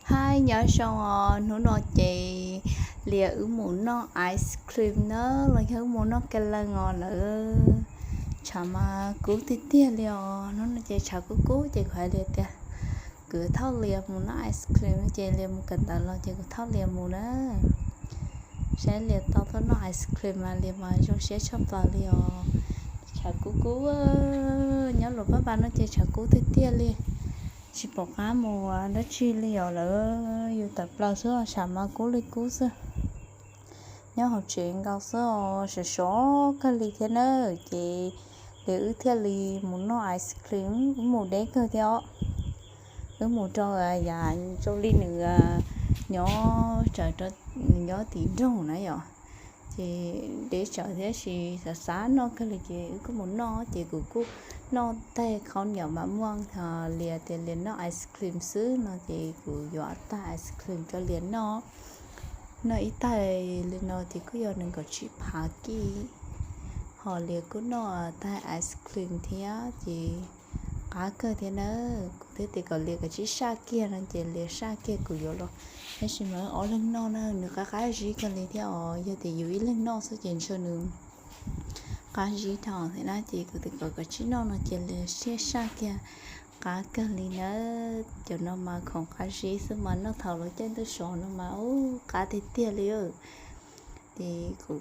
Hais nyob zoo os, hnub no ces Lias wb mus noj ice cream na, los yog wb mus noj ka leej os lawm. Tshav mas kub tiag tiag li os, hnub no ces tshav kub kub ces kuv hais Lias tias kuv thauj Lias mus noj ice cream no ces Lias mus kawm ntawv los ces kuv thauj Lias mus na. Saib Lias tau tuaj noj ice cream mas Lias mas zoo siab tshaj plaws li os. Tshav kub kub, nyob Luas Paj Npas no ces tshav kub tiag tiag li. Tsis pom qab mus dab tsi li os lawm, yus tawm plaws xwb tshav mas kub li kub xwb. Nyob hauv tsev nkaus xwb os, sov sov kawg li thiab na. Ces Lias wb thiaj li mus noj ice cream, wb mus deb kawg thiab os. Wb mus rau yav zoo li nws nyob tsawv, nws nyob tim nroog na yom. Ces deb tsawv thiab sis xav xav noj kawg li ces wb kuj mus noj, ces kuv kuj noj tag qhov niam mas muaj Lias tias Lias noj ice cream xwb no ces kuv yuav tag ice cream rau Lias noj. Noj ib taig li no ces kuj yog nees nkaum tsib phav kij, ho Lias kuj noj tag ice cream thiab ces qab kawg thiab na. Kuv thiaj tias kom Lias kav tsij saj kiag no ces Lias saj kiag kuv yuav los. Tab sis mas ob leeg noj na nws qab qab zib kawg li thiab os, yog tias yus ib leeg noj xwb ces ntshe nws qab zib dhau thiab na, ces kuv tias kom kav tsij noj no ces Lias thiaj saj kiag qab kawg li na. Cov no mas khoom qab zib xwb mas noj thaum lub caij ntuj sov no mas ub qab tiag tiag li. Ces kuv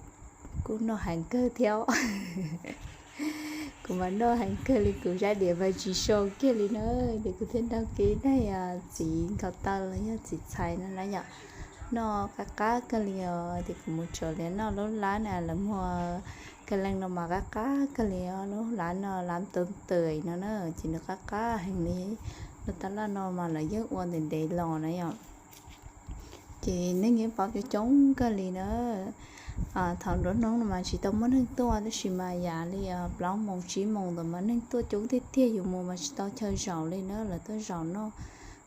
kuj noj heev kawg thiab. Kuv mas noj heev kawg li, kuv zaj diav mas tsis so kiag li na. Ces kuv thiaj nrog kiag ib daig txiv nkaus taw los yog txiv txhais no na yom, noj qab qab kawg li os. Ces kuv mus tsom Lias noj lub lab na, lawv muag ka leej no mas qab qab kawg li os. Lub lab no lab tub tws no na ces nws qab qab heev li. Lub tab laj no mas lawv yeej ua ntev ntev los na yom. Ces neeg yeej paub coob coob kawg li na. Thaum nruab hnub no mas tsis tau muaj neeg tuaj tab sis mas yav li plaub moos tsib moos ntawd mas neeg tuaj coob tiag tiag, yus mus mas tsis tau chaw zaum li na. Lawv tuaj zaum noj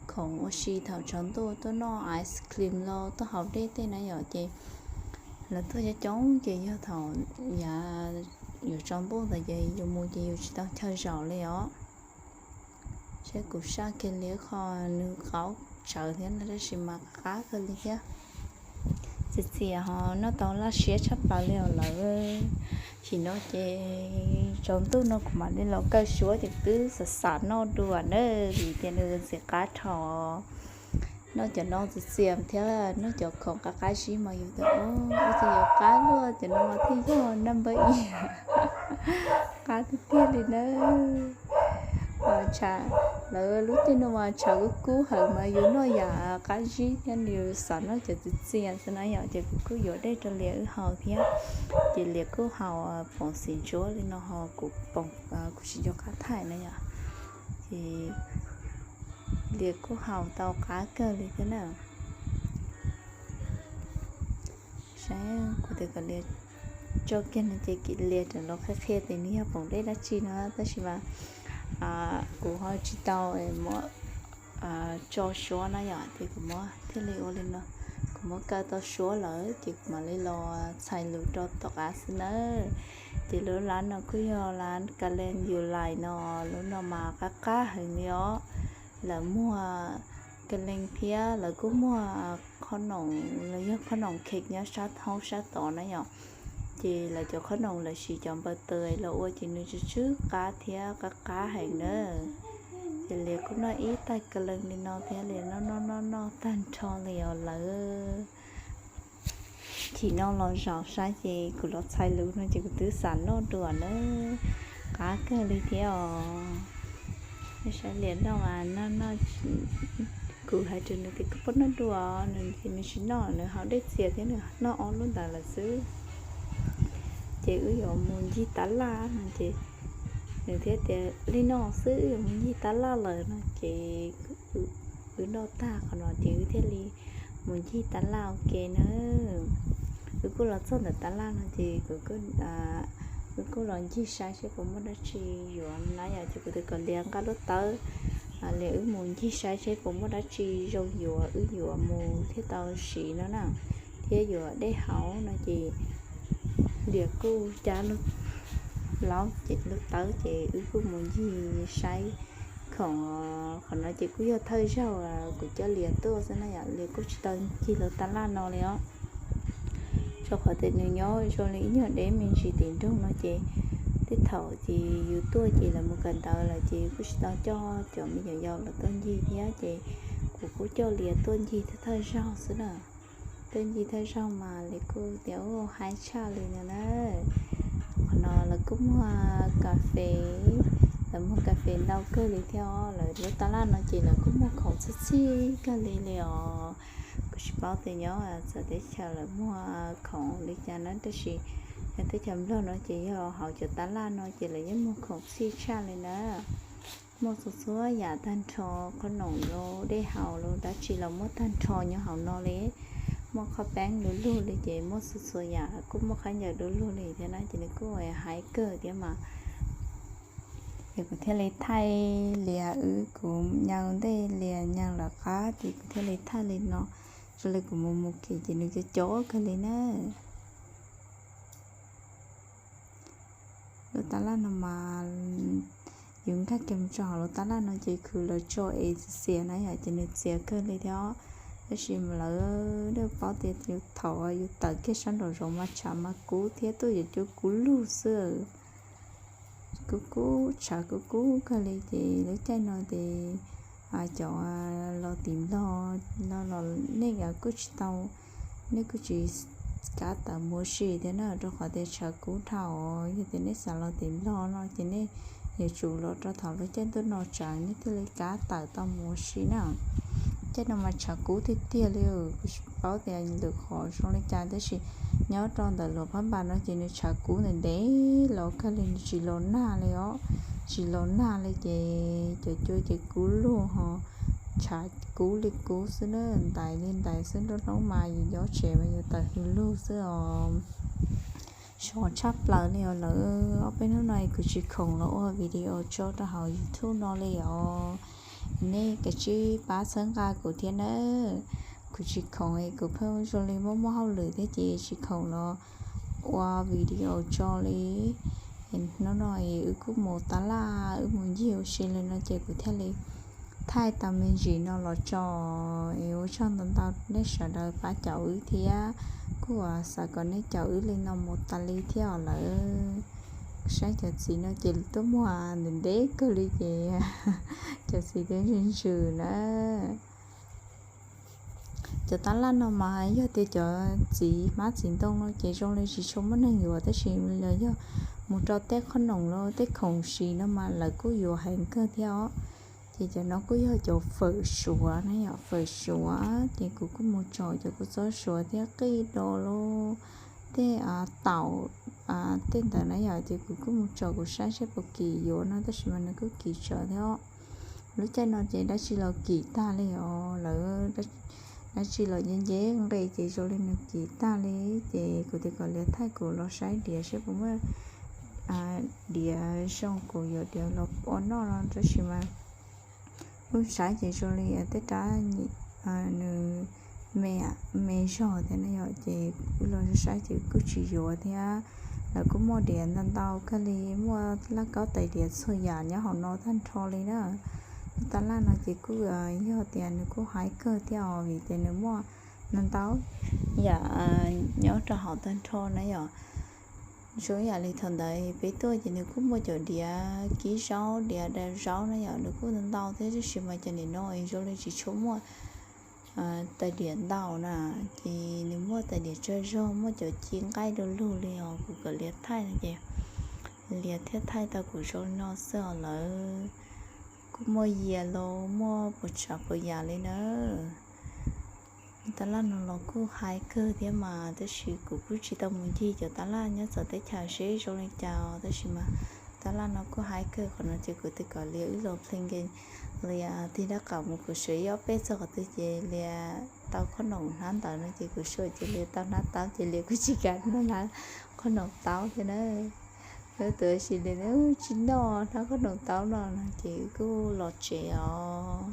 khoom ua si thaum tsaus ntuj, tuaj noj ice cream los tuaj haus dej tej na yom. Ces lawv tuaj coob coob ces yog thaum yav yuav tsaus ntuj ntawd ces yus mus ces yus tsis tau chaw zaum li os. Saib kuv saj kiag li qhov nws qaub tsawv thiab no tab sis mas qab kawg li thiab. Txias txias ho noj tau laj siab tshaj plaws li os lawm. Chim no ces tsaus ntuj no kuv mam li los kaw suab ces twb xav xav noj dua na, vim tias nws ntxim qab dhau. Noj cov no txias txias thiab noj cov khoom qab qab zib mas yus tias ub, ua cas yuav qab luaj, cov no mas thiaj yog number ib. Qab tiag tiag li na. Lawv lub caij no mas tshav kub kub heev mas yus noj yam qab zib thiab yus xav noj cov txias txias xwb na yom. Ces kuv kuj yuav dej rau Lias wb haus thiab. Ces Lias kuj haus poom xim ntsuab li no ho kuv poom, kuv tsis nco qab thaij na yom. Ces Lias kuj haus tau qab kawg li thiab na. Saib kuv tias kom Lias tso kiag no ces Lias rov los qhia qhia tias nws yog poom dej dab tsi no tab sis mas kuv ho tsis tau muab tso suab na yom, ces kuv muab thiaj li ua li no. Kuv muab kaw tau suab lawm ces kuv mam li los txhais lus rau tom qab xwb nawb. Ces lub lab no kuj yog lab ka leej yus lais no, lub no mas qab qab heev li os. Lawv muag ka leej thiab lawv kuj muag qhob noom los yog qhob noom cake nyob sab hauv sab tod na yom. Ces lawv cov qhob noom lawv siv cov npaws tws los ua ces nws tsw tsw qab thiab qab qab heev na. Ces Lias kuj noj ib taig ka leej li no thiab Lias noj noj noj noj tag nrho li os lawm. Chim no los zaum saib ces kuv los txhais lus no ces kuv twb xav noj dua na. Qab kawg li thiab os. Saib Lias noj mas noj noj, kuv hais rau nws tias koj puas noj dua, nws tias nws tsis noj, nws haus dej txias thiab nws noj ob lub ntawd lawm xwb. Ces wb yuav mus ncig tab laj no ces nws thiaj tias li no xwb, wb yuav mus ncig tab laj lawm no ces wb noj tag qhov no ces wb thiaj li mus ncig tab laj ua ke na. Wb kuj los txog ntawm tab laj no ces kuv, wb kuj los ncig saib seb puas muaj dab tsi yuav na yom, ces kuv tias kom Lias nqa lub tawb, Lias wb mus ncig saib seb puas muaj dab tsi zoo yuav wb yuav mus thiaj tau siv no na, thiab yuav dej haus no ces Lias kuj cab lub, laub ces lub tawb ces wb kuj mus ncig saib khoom, qhov no ces kuj yog thawj zaug kuv coj lias tuaj xwb na yom, lias kuj tsis tau ncig lub tab laj no li os. Rau qhov tias nws nyob zoo li ib nyuag deb me ntsis tim nroog no ces tej thaum ces yus tuaj ces lawv mus kawm ntawv lawm ces kuj tsis tau coj cov me nyuam yaus los tuaj ncig thiab ces kuv kuj coj lias tuaj ncig thawj thawj zaug xwb na. Tuaj ncig thawj zaug mas lias kuj tias ub haib tshaj li no na. Qhov no lawv kuj muag kas fes, lawv muag kas fes ntau kawg li thiab os. Lawv lub tab laj no ces lawv kuj muag khoom txhij txhij kawg li li os. Kuv tsis paub tias nyob txawv teb chaws lawv muag khoom li cas na, tab sis yog teb chaws Nplog no ces yog hauv cov tab laj no ces lawv yeej muag khoom txhij tshaj li na. Muaj txhua txhua yam tag nrho, qhob noom los dej haus los dab tsi los muaj tag nrho nyob hauv no li. Muaj qhob peeb du lug li ces muaj txhua txhua yam, kuj muaj khaub ncaws du lug li thiab na, ces nws kuj haib kawg thiab mas. Ces kuv thiaj li thaij lias wb, kuv nyaw ntej lias nyaw lawv qab ces kuv thiaj li thaij li no. Zoo li kuv mus mus kev ces nws cov cov kawg li na. Lub tab laj no mas yus nkag kiag mus tso hauv lub tab laj no ces khwv lawv tso es txias na yom, ces nws txias kawg li thiab. Tab sis lawv twb paub tias yus thaum yus tawm kiag sab nraum zoov mas tshav mas kub thiab tuaj yuav cuab kub lug xwb. Kub kub, tshav kub kub kawg li ces lub caij no ces cov los tim Nplog no los nej kuj tsis tau, nej kuj tsis kav tawm mus ua si thiab na, rau qhov tias tshav kub dhau. Yog tias nej xav los tim Nplog no ces nej yuav tsum los rau thaum lub caij ntuj no tsav nej thiaj li kav tawm tau mus ua si na. Caij no mas tshav kub tiag tiag li, kuv tsis paub tias lwm qhov zoo li cas tab sis nyob rau ntawm Luas Phab Npas no ces nws tshav kub ntev ntev los kawg li, nws tsis los nag li os, tsis los nag li ces cov cua ces kub lug ho tshav kub li kub xwb na, ntais li ntais xwb, nruab hnub mas yus nyob tsev mas yus tawm hws lug xwb os. Sov tshaj plaws li os lawm, ob peb hnub no kuv tsis khoom los ua video tso rau hauv YouTube no li os. Nej kav tsij pab txhawb nqa kuv thiab nawb. Kuv tsis khoom es kuv pheej zoo li muaj muaj hauj lwm thiab ces tsis khoom los ua video tso li. Hnub no es wb kuj mus tab laj wb mus ncig ua si li no ces kuv thiaj li thaij tau me ntsis no los tso. Es ua tsaug ntau ntau nej sawv daws pab caum wb thiab, kuj xav kom nej caum wb li no mus tas li thiab os lawm. Saib cov txiv no ces tuaj muag ntev ntev kawg li ces cov txiv twb ntsws ntsws na. Cov tab laj no mas yog tias cov txiv hmab txiv ntoo no ces zoo li tsis tshua muaj neeg yuav tab sis los yog mus rau tej qhob noom los tej khoom siv no mas lawv kuj yuav heev kawg thiab os. Ces cov no kuj yog cov fawm Suav na yom, fawm Suav ces kuv kuj mus tsom cov kua txob Suav thiab qij do los tej taum tej ntawd na yom, ces kuv kuj mus tsom kuv saib seb puas kim yuav no tab sis mas nws kuj kim tsawv thiab os. Lub caij no ces dab tsi los kim tag li os lawm, dab tsi los nce nce nqe ces zoo li nws kim tag li. Ces kuv tias kom liav thaij kuv los saib diav seb puas muaj diav zoo kuv yuav diav los ua noj no tab sis mas wb saib ces zoo li tej rab nws me zog thiab na yom, ces wb los saib ces kuj tsis yuav thiab. Lawv kuj muaj diav ntau ntau kawg li, muaj laj kaub tais diav txhua yam nyob hauv no tag nrho li na. Lub tab laj no ces kuj yog tias nws kuj haib kawg thiab os vim tias nws muaj ntau ntau yam nyob rau hauv tag nrho na yom. Zoo yam li thaum ntawd peb tuaj ces nws kuj muaj cov diav kib zaub, diav daus zaub na yom, nws kuj ntau ntau thiab tab sis mas cov nim no zoo li tsis tshua muaj tais diav ntau na, ces nws muaj tais diav tsawg zog, muaj cov ci nqaij du lug li os, kuv kom liav thaij no ces liav thiaj thaij tau kuv zoo li no xwb os lawm. Kuj muaj yias los muaj puas tsav puas yam li na. Tab laj no los kuj haib kawg thiab mas tab sis kuv kuj tsis tau mus ncig cov tab laj nyob txawv teb chaws seb zoo li cas os tab sis mas tab laj no kuj haib kawg, qhov no ces kuv twb kom liav wb los plee game, liav tig dab qam mus kuv suav ib ob peb txog qhov twg ces liav tau qhob noom hnab ntawd no ces kuv suav ces liav tau hnab taub ces liav kuj tsis kam noj hnab qhob noom taub thiab na. Wb tus sis li tsis noj hnab qhob noom taub no no ces wb kuj los tsev os.